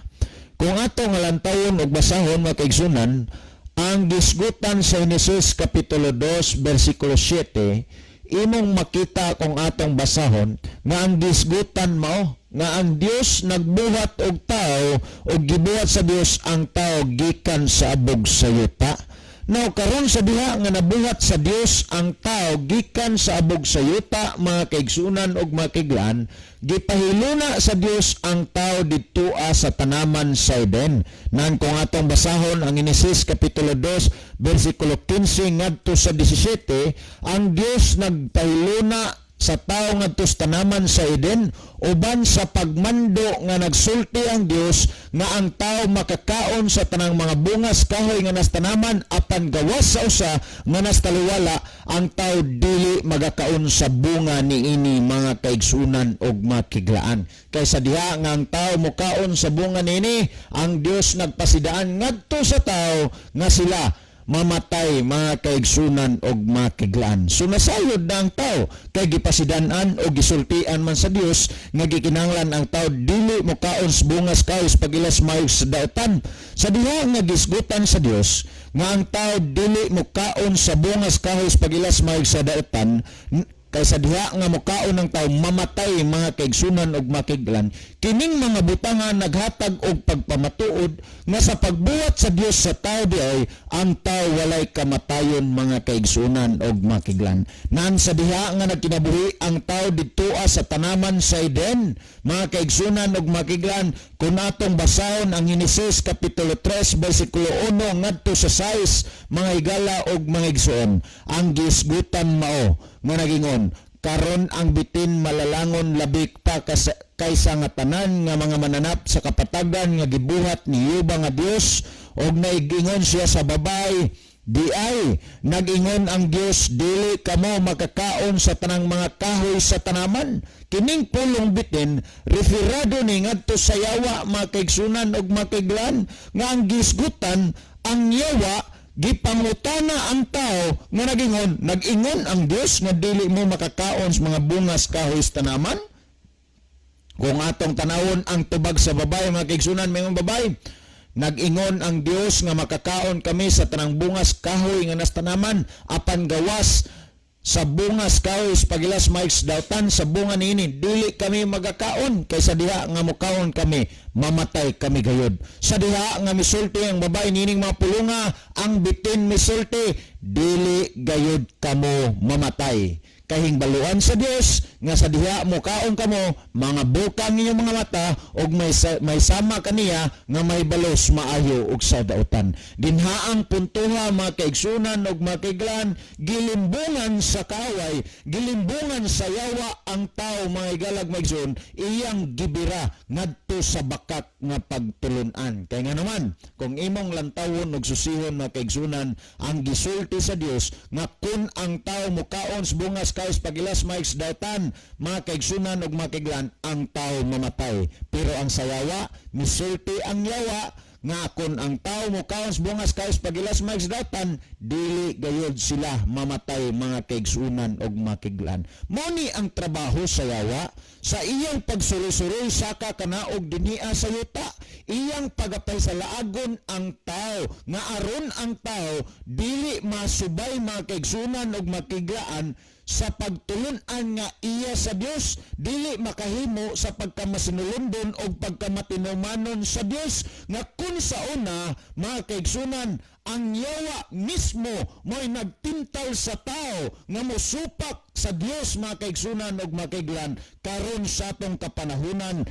Kung ato nga lantawon og basahon, mga kaigsunan, ang gisgutan sa Henesis kapitulo 2 bersikulo 7, imong makita kung atong basahon nga ang gisgutan mao nga ang Dios nagbuhat og tao og gibuhat sa Dios ang tao gikan sa abog sa yuta. Now, karon sa diha nga nabuhat sa Dios ang tao gikan sa abog sa yuta, mga kaigsunan ug makiglan, gipahiluna sa Dios ang tao didtoa sa tanaman sa Eden. Nan kung atong basahon ang Henesis kapitulo 2 bersikulo 15 ngadto sa 17, ang Dios nagpahiluna sa tao ngadto sa tanaman sa Eden uban sa pagmando nga nagsulti ang Dios nga ang tao makakaon sa tanang mga bungas kahoy nga nas tanaman, apan gawas sa usa nga nas taliwala, ang tao dili magakaon sa bunga niini, mga kaigsunan og makiglaan. Kay sa diha nga ang tao mokaon sa bunga niini, ang Dios nagpasidaan ngadto sa tao nga sila mamatay, mga kaigsunan og makiglaan. So nasayod na ang tao kay gipasidan-an o gisultian man sa Dios nga gikinahanglan ang tao dili mokaon sa bungas kahoy pagilas mayog sa daotan. Sa diha nga gisgutan sa Dios nga ang tao dili mokaon sa bungas kahoy pagilas mayog sa daotan, kay sa diha nga mokaon ng tao mamatay, mga kaigsunan og makiglan, kining mga butanga naghatag og pagpamatuod nga sa pagbuhat sa Dios sa tao diay, ang tao walay kamatayon, mga kaigsunan og makiglan. Nan sa diha nga nagkinabuhi ang tao didtoa sa tanaman sa Eden, mga kaigsunan og makiglan, kung atong basahon ang Henesis kapitulo 3 bersikulo 1 ngadto sa 6, mga higala og mga igsoon, ang gisgutan mao nga nagingon, "Karon ang bitin malalangon labik pa kaysa nga tanan nga mga mananap sa kapatagan nga gibuhat ni Yuba nga Dios." Og naigingon siya sa babae, "Di ay nag-ingon ang Dios, dili kamo makakaon sa tanang mga kahoy sa tanaman?" Kining pulong bitin referado ni ngadto sa yawa, mga kaigsunan og makiglan, nga ang gisgutan, ang yawa gipangutana ang tao nga nagingon, "Nag-ingon ang Dios nga dili mo makakaon sa mga bungas kahoy sa tanaman?" Kung atong tanawon ang tubag sa babae, mga kaigsunan, may babae, "Nag-ingon ang Dios nga makakaon kami sa tanang bungas kahoy nga nas tanaman, apan gawas Sa bungas kahoy pagilas maayos dautan, sa bunga niini dili kami magakaon, kay sa diha nga mukaon kami, mamatay kami gayod. Sa diha nga misulti ang babae niining mga pulunga, ang bitin misulti, dili gayod kamo mamatay. Kahingbaluan sa Dios nga sa diha mukaon kamo, mga bukang inyong mga mata ug may sama kaniya nga may balos maayo ug sa dautan. Dinhaang puntuha, mga kaigsunan ug mga kaiglan, gilimbungan sa kaway, gilimbungan sa yawa ang tao, mga higalag, mga igsoon, iyang gibira ngadto sa bakak nga pagtulunan. Kay nga naman kung imong lantawon ug susihon, mga kaigsunan, ang gisulti sa Dios nga kun ang tao mukaon sa bungas kahoy pagilas maayos dautan, mga kaigsunan ug mga kaiglan, ang tao mamatay. Pero ang sa yawa, misulti ang yawa nga kun ang tao mukaon sa bungas kahoy pagilas maayos dautan, dili gayod sila mamatay, mga kaigsunan ug mga kaiglan. Mao ni ang trabaho sa yawa sa iyang pagsuroy-suroy saka kanaog dinhia sa yuta, iyang pagapahisalaagon ang tao nga aron ang tao dili masubay, mga kaigsunan ug makiglaan, sa pagtulunan nga iya sa Dios, dili makahimo sa pagkamasinulondon o pagkamatinumanon sa Dios, nga kun sa una, mga kaigsunan, ang yawa mismo mo'y nagtintal sa tao nga mosupak sa Dios, mga kaigsunan ug mga kaiglan. Karon sa atong kapanahunan,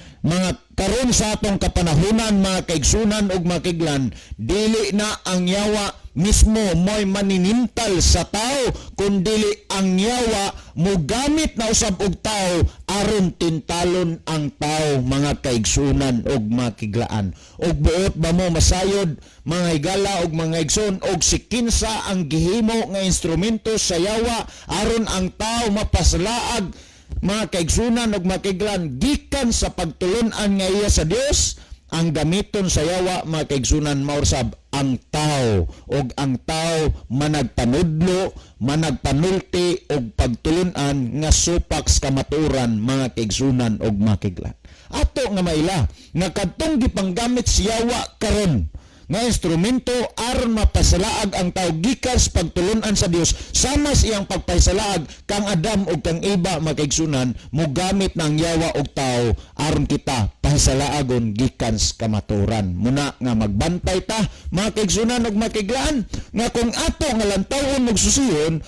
mga kaigsunan ug mga kaiglan, dili na ang yawa mismo mo'y maninintal sa tao, kundili ang yawa mogamit na usab og tao aron tintalon ang tao, mga kaigsunan ug mga kiglaan. Ug buot ba mo masayod, mga higala ug mga igsoon, og si kinsa ang gihimo nga instrumento sa yawa aron ang tao mapaslaag, mga kaigsunan ug mga kaiglan, gikan sa pagtulunan nga iya sa Dios? Ang gamiton sa yawa, mga kaigsunan, mao sab ang tao, og ang tao managpanudlo, managpanulti og pagtulunan nga supak sa kamatuoran, mga kaigsunan og mga kaiglan. Ato nga maila nga kadtong gipanggamit sa yawa karon nga instrumento aron mapasalaag ang tao gikan sa pagtulunan sa Dios, sama sa iyang pagpasalaag kang Adam ug kang Eva, mga kaigsunan, mogamit ng yawa og tao aron kita pahisalaagon gikan sa kamatuoran. Muna nga magbantay ta, mga kaigsunan ug mga kaiglaan, nga kung ato nga lantawon ug susihon,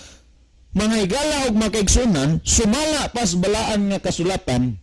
mga higala ug mga kaigsunan, sumala pas balaan nga kasulatan,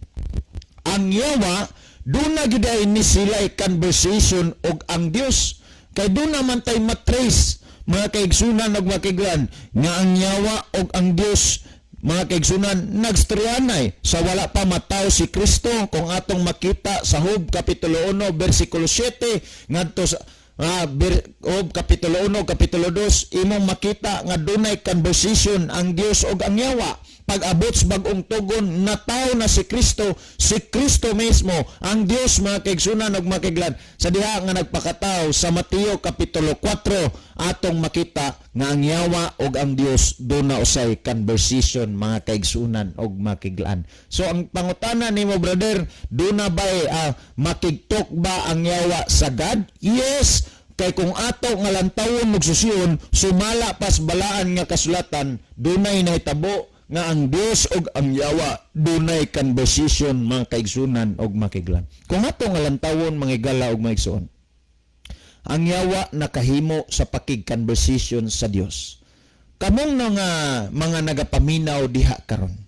ang yawa duna gyud ay ni sila'y conversation og ang Dios, kay duna man tay matrace, mga kaigsunan ug mga kaiglan, nga ang yawa og ang Dios, mga kaigsunan, nagstoryanay sa wala pa mataw si Kristo. Kung atong makita sa Job kapitulo 1 bersikulo 7 ngadto sa Job kapitulo 1, kapitulo 2, imong makita nga dunay conversation ang Dios og ang yawa. Pag-abot sa Bagong Tugon, nataw na si Kristo, si Kristo mismo ang Dios, mga kaigsunan ug mga kaiglan, sa diha nga nagpakataw sa Mateo kapitulo 4, atong makita nga ang yawa ug ang Dios duna usay conversation, mga kaigsunan ug mga kaiglan. So ang pangutana nimo, brother, duna bay makigtok ba ang yawa sa God? Yes, kay kung ato nga lantawon ug susiyon, sumala pas balaan nga kasulatan, dunay nahitabo nga ang Dios ug ang yawa dunay conversation, mga kaigsunan ug mga kaiglan. Kung ato nga lantawon, mga higala ug mga igsoon, ang yawa nakahimo sa pakig-conversation sa Dios. Kamong mga nagapaminaw diha karon,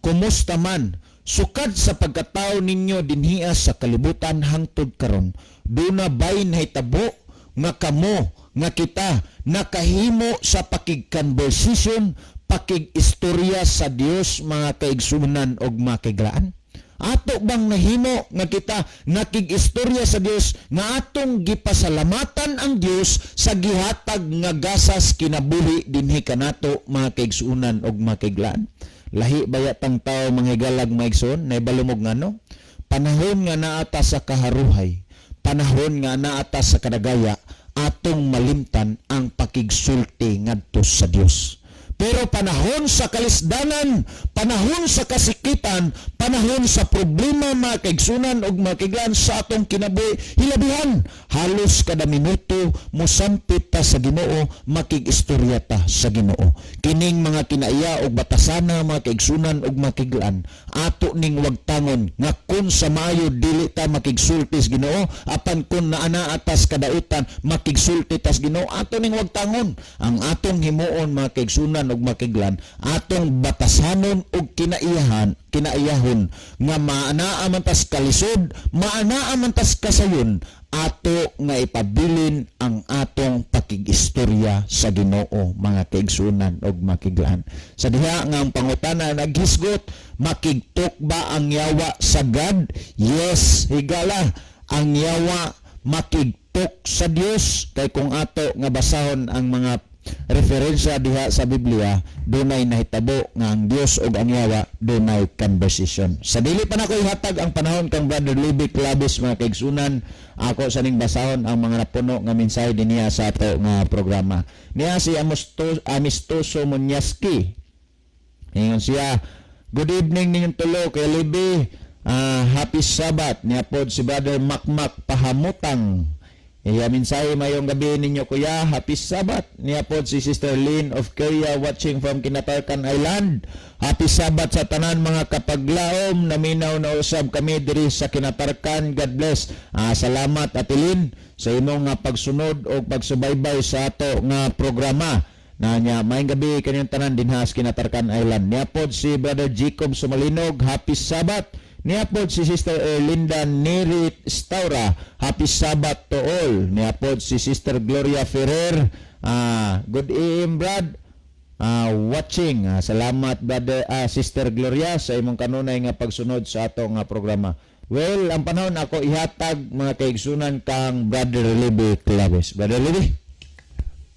kumusta man sukad sa pagkatao ninyo dinhia sa kalibutan hangtod karon, duna bay nahitabo nga kamo, nga kita nakahimo sa pakig-conversation, pakig-istorya sa Dios, mga kaigsunan og mga kaiglaan? Ato bang nahimo nga kita nakig-istorya sa Dios nga atong gipasalamatan ang Dios sa gihatag nga gasas kinabuhi dinhi kanato, mga kaigsunan og mga kaiglaan? Lahi baya tang tao, mga higalag, mga igsoon? Naibalo mo ngano? Panahon nga naata sa kaharuhay, panahon nga naata sa kadagaya, atong malimtan ang pakigsulti ngadto sa Dios. Pero panahon sa kalisdanan, panahon sa kasikitan, Panahon sa problema, mga kaigsunan ug mga kaiglaan, sa atong kinabuhi, hilabihan halos kada minuto mosampit ta sa Ginoo, makig-istorya ta sa Ginoo. Kining mga kinaiya ug batasana, mga kaigsunan ug mga kaiglaan, ato ning wagtangon nga kun sa maayo dili ta makigsulti sa Ginoo, apan kun naa atas kadautan makigsulti tas Ginoo, ato ning wagtangon. Ang atong himuon, mga kaigsunan ug mga kaiglaan, atong batasanon ug kinaiyahan kinaiyahon nga maanaa man tas kalisod, maanaa man tas kasayon, ato nga ipabilin ang atong pakigistorya sa Ginoo, mga kaigsunan ug makiglaan. Sa diha nga ang pangutana naghisgot, makigtok ba ang yawa sa God? Yes, higala, ang yawa makigtok sa Dios, kay kung ato nga basahon ang mga referensya diha sa Biblia, dunay nahitabo nga ang Dios ug ang yawa dunay conversation. Sa dili pa nako ihatag ang panahon kang Brother Libby Clavis, mga kaigsunan, ako sa ning basahon ang mga napuno nga mensahe dinhiya sa ato nga programa. Niya si Amistoso Munyaski. Ingon siya, "Good evening ninyong tulo kay Libby. Happy Sabbath." Niya pod si Brother Makmak Pahamutang. Iya mensahe, "Mayong gabi ninyo, kuya, happy Sabbath." Niya pod si Sister Lynn of Korea watching from Kinatarkan Island. "Happy Sabbath sa tanan mga kapaglaom, naminaw na usab kami diri sa Kinatarkan. God bless." Salamat, Ate Lynn, sa imong nga pagsunod o pagsubaybay sa ato nga programa. Na niya, "Maayong gabi kaninyong tanan dinha sa Kinatarkan Island." Niya pod si Brother Jacob Sumalinog, "Happy Sabbath." Niya pod si Sister Erlinda Nerit Staura, "Happy Sabbath to all." Niya pod si Sister Gloria Ferrer, "Good AM, Brad. Watching." Salamat, brother, Sister Gloria, sa imong kanunay nga pagsunod sa ato nga programa. Well, ang panahon ako ihatag, mga kaigsunan, kang Brother Libby Claves. Brother Libby?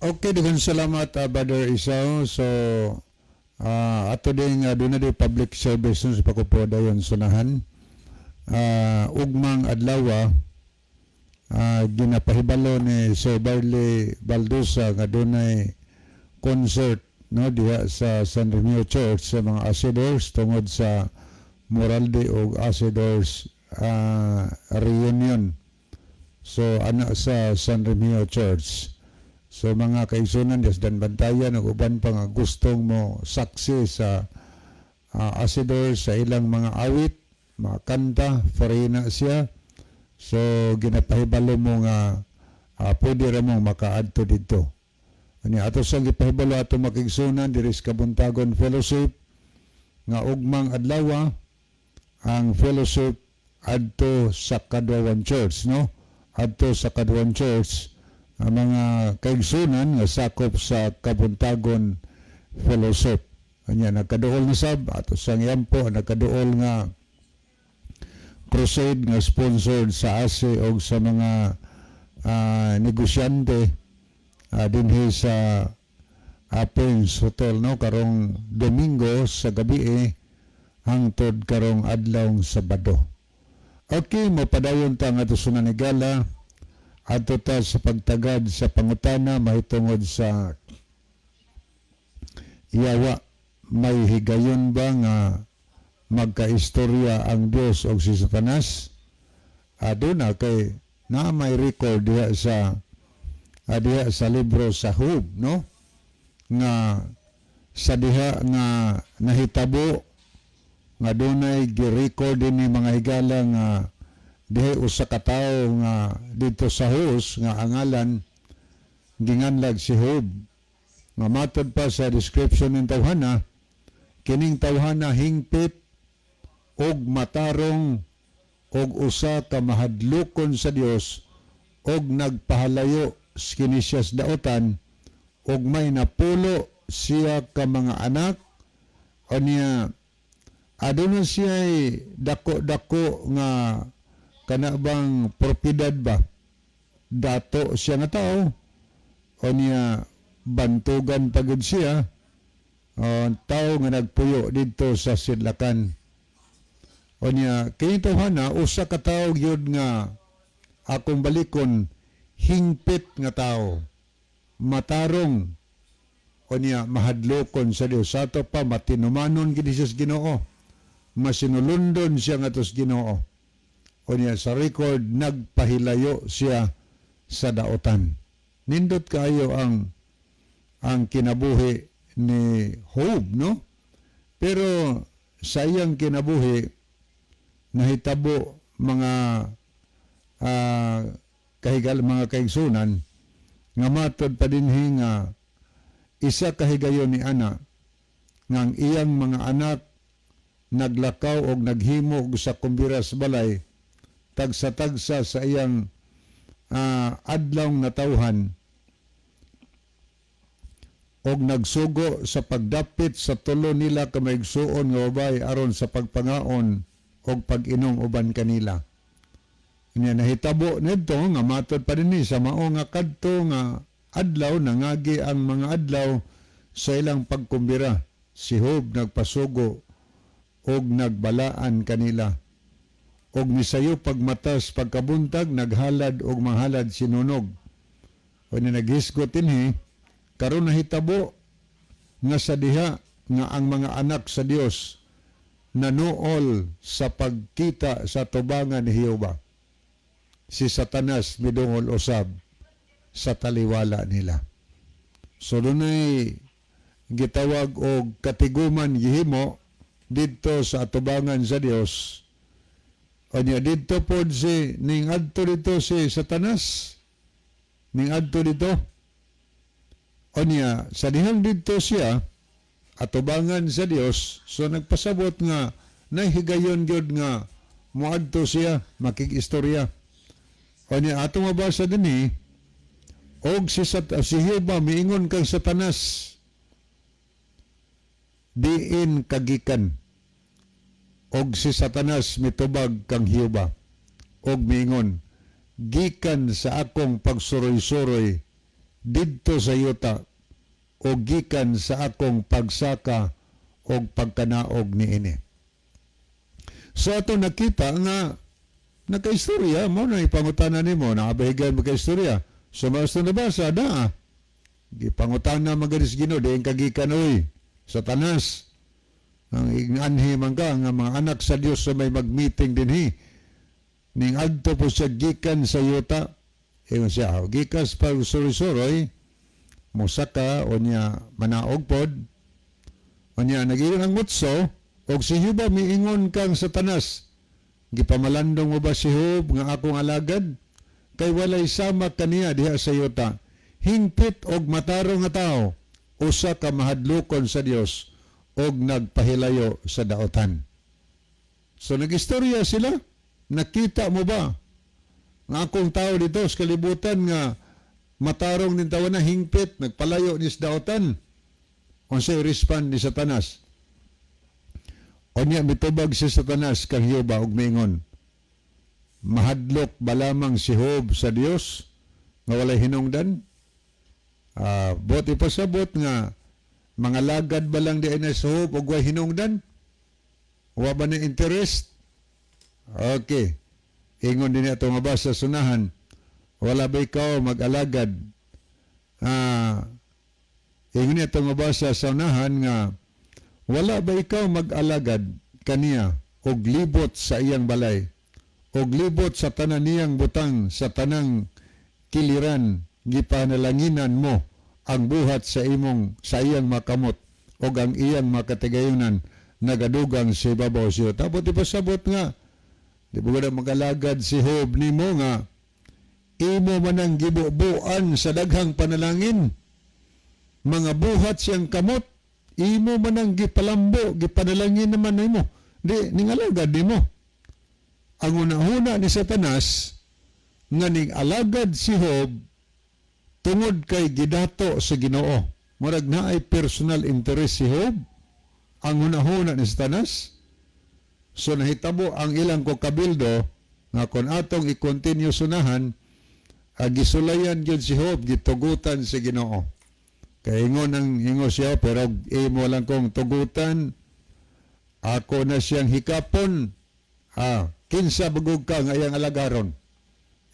Okay, daghang salamat, Brother Isao. So, ato din doon na di public service sa pakupo dayon sunahan. Ugmang adlaw, ginapahibalo ni Sir Barley Baldusa nga dunay concert, no, diha sa San Remio Church sa mga Asidors tungod sa Moralde og Asidors reunion. So ana sa San Remio Church. So mga kaigsunan des dan bantayan ug uban pa nga gustong mo saksi sa Asidors sa ilang mga awit, mga kanta, free na siya. So ginapahibalo mo nga pwede ra mong makaadto didto. Ani ato sang gipahibalo ato makigsunan diri sa Kabuntagon Fellowship nga ugmang adlaw ang fellowship adto sa Kaduawan Church, no? Adto sa Kaduawan Church ang mga kaigsunan nga sakop sa Kabuntagon Fellowship. Anya nagkaduol na sab ato sang yampo nagkaduol nga crusade nga sponsored sa ASE o sa mga negosyante dinhi sa Prince Hotel, no, karong Domingo sa gabi eh, hangtod karong adlawng Sabado. Okay, mapadayon ta nga sa manigala, adto ta sa pagtagad sa pangutana mahitungod sa yawa. May higayon ba nga magkaistorya ang Dios og si Satanas? Aduna, kay na may record diha sa libro sa Job, no, nga sa diha nga nahitabo nga dunay gi-record ni mga higala nga diha usa ka tawo nga didto sa Uz nga angalan ginganlag si Job, nga matod pa sa description ng tawhana, kining tawhana hingpit og matarong og usa ka mahadlokon sa Dios og nagpahalayo kini siya sa daotan og may napulo siya ka mga anak. Unya aduna siya dako-dako nga kana bang propiedad ba, dato siya nga tao. Unya bantugan pagid siya, tao nga nagpuyo didto sa sidlakan. Unya kini tawhana usa ka tawo gyud nga akong balikon, hingpit nga tao, matarong, unya mahadlokon sa Dios, ato pa matinumanon gid siya sa Ginoo. Masinulundon siya ngadto sa Ginoo. Unya sa record, nagpahilayo siya sa daotan. Nindot kaayo ang kinabuhi ni Job, no? Pero sa iyang kinabuhi, nahitabo, mga kahigal, mga kaigsunan, nga matod pa dinhi nga isa kahigayon ni ana nga ang iyang mga anak naglakaw og naghimo og sa kumbiras balay tagsa-tagsa sa iyang adlaw natawhan og nagsugo sa pagdapit sa tulo nila ka maigsuon nga babae aron sa pagpangaon og pag-inom uban kanila. Nya nahitabo nidto nga matod pa dinhi sa mao nga kadto nga adlaw, nangagi ang mga adlaw sa ilang pagkumbira. Si Job nagpasugo og nagbalaan kanila. Og misayo pagmatas pagkabuntag, naghalad og manghalad sinunog. O ni naghisgot dinhi, karon nahitabo nga sa diha nga ang mga anak sa Dios nanuol sa pagkita sa tubangan ni Jehova, si Satanas midungol usab sa taliwala nila. So dunay gitawag og katiguman gihimo didto sa atubangan sa Dios. Unya didto pod si ning adto dito si Satanas. Ning adto dito. Unya sa dihang didto siya atubangan sa Dios, so nagpasabot nga nahigayon gyud nga moadto siya makig-istorya. Unya ato mabasa dinhi, og si Jehova miingon kang Satanas, "Diin kagikan?" Og si Satanas mitubag kang Jehova og miingon, "Gikan sa akong pagsuroy-suroy didto sa yuta o gikan sa akong pagsaka og pagkanaog niini." So ato nakita nga nakaistorya mo na ipangutana nimo, nakabahigan mo kaistorya. So mas nabasa na gipangutana maganis Ginoo, "Diin kagikan oy, Satanas?" Ang inganhi man ka nga mga anak sa Dios sa may mag-meeting dinhi. Ning adto po siya gikan sa yuta. Ingon siya, gikas pa suroy-suroy, musaka o niya manaog pod. O niya nagiyon ang mutso, og si Jehova miingon kang Satanas, "Gipamalandong mo ba si Job nga akong alagad? Kay walay sama kaniya diha sa yuta. Hingpit og matarong nga tao, usa ka mahadlokon sa Dios og nagpahilayo sa daotan." So nagistorya sila. "Nakita mo ba nga akong tao dito sa kalibutan nga matarong nin tawo na hingpit, nagpalayo ni sa daotan?" Unsay respond ni Satanas? Unya mitubag si Satanas kang Jehova og miingon, "Mahadlok ba lamang si Job sa Dios nga walay hinungdan?" Bot ipasabot nga mga lagad ba lang di na sa Job og way hinungdan? Wa ba na interest? Okay. Ingon din ato mabasa sunahan. "Wala ba ikaw mag-alagad?" Ingon niya ato mabasa sa unahan nga, "Wala ba ikaw mag-alagad kaniya og libot sa iyang balay og libot sa tanan niyang butang? Sa tanang kiliran gipanalanginan mo ang buhat sa iyang makamot og ang iyang makatigayonan nagadugang sa ibabaw siyo." Tapos ipasabot nga di ba na magalagad si Job nimo nga imo man ang gibubuan sa daghang panalangin? Mga buhat siyang kamot, imo man ang gipalambo, gipanalangin naman nimo. Di ningalagad nimo. Ang una-una ni Satanas nga ning alagad si Job tungod kay gidato sa Ginoo. Murag naay personal interest si Job. Ang hunahuna ni Satanas. So nahitabo ang ilang ko kabildo nga kon atong i-continue sunahan, gisulayan gyud si Job, gitugutan si Ginoo. Kay ingon ang ingo siya, "Pero imo lang kong tugutan, ako na siyang hikapon. Kinsa bagog ka nga iyang alagaron?"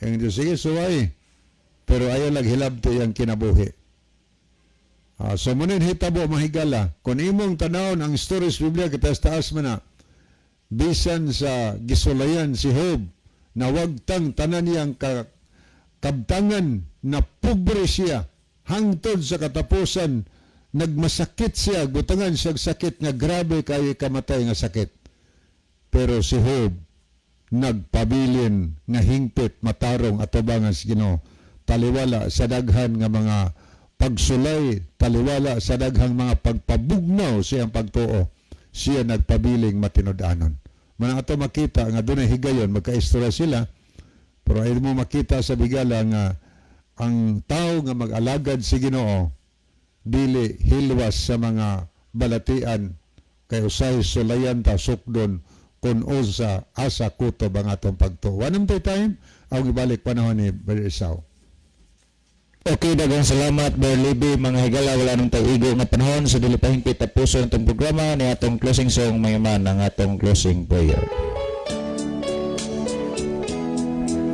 Ang Diyos, "Sige, suway." Pero ayaw naghilabto iyang kinabuhi. So munin hitabo, mahigala. Kung imong tanawon ang stories Biblia, kita taas man na. Bisan sa gisulayan si Job, nawagtang tanan niyang kabtangan na pobre siya hangtod sa katapusan, nagmasakit siya, butangan siya sakit nga grabe kay kamatay nga sakit. Pero si Job nagpabilin nga hingpit matarong atubangan sa Ginoo, taliwala sa daghan nga mga pagsulay, taliwala sa daghang mga pagpabugnaw siyang pagtuo, siya nagpabiling matinud-anon. Manang ato makita nga dunay higayon magkaistorya sila, pero ay mo makita sa bigala nga ang tao nga mag-alagad si Ginoo dili hilwas sa mga balatian, kay usahay sulayan ta, sukdon kung unsa asa kutob ang atong pagtuo. Wanam tay time ang ibalik panahon ni Brother Isao. Okay, daghang salamat, Brother Libby. Mga higala, wala nang tag-igo nga panahon. So, dili pa hingpit tapuson itong programa ni atong closing song, may man ang atong closing prayer.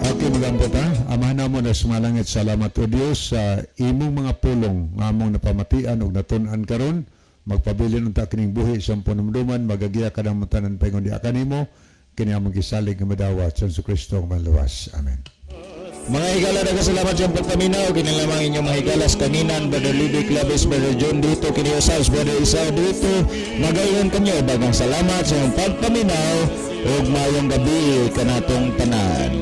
Okay, magampo ta. Amahan namo na sumalangit, salamat o Dios sa imong mga pulong nga among napamatian ug natun-an karon. Magpabilin unta kining buhi sa panumduman, magagiya ka ng tanan paingon di kanimo. Kini among gisalig nga madawat sa Kristo ang manluwas. Amen. Mga higala, daghang salamat sa pagpaminaw. Kini lamang inyong mga higalas kanginan, Brother Libby Claves, Brother John dito, kini Usabs, Brother Isao dito. Magayon kanyo, daghang salamat sa inyong pagpaminaw ug maayong gabi kanatong tanan.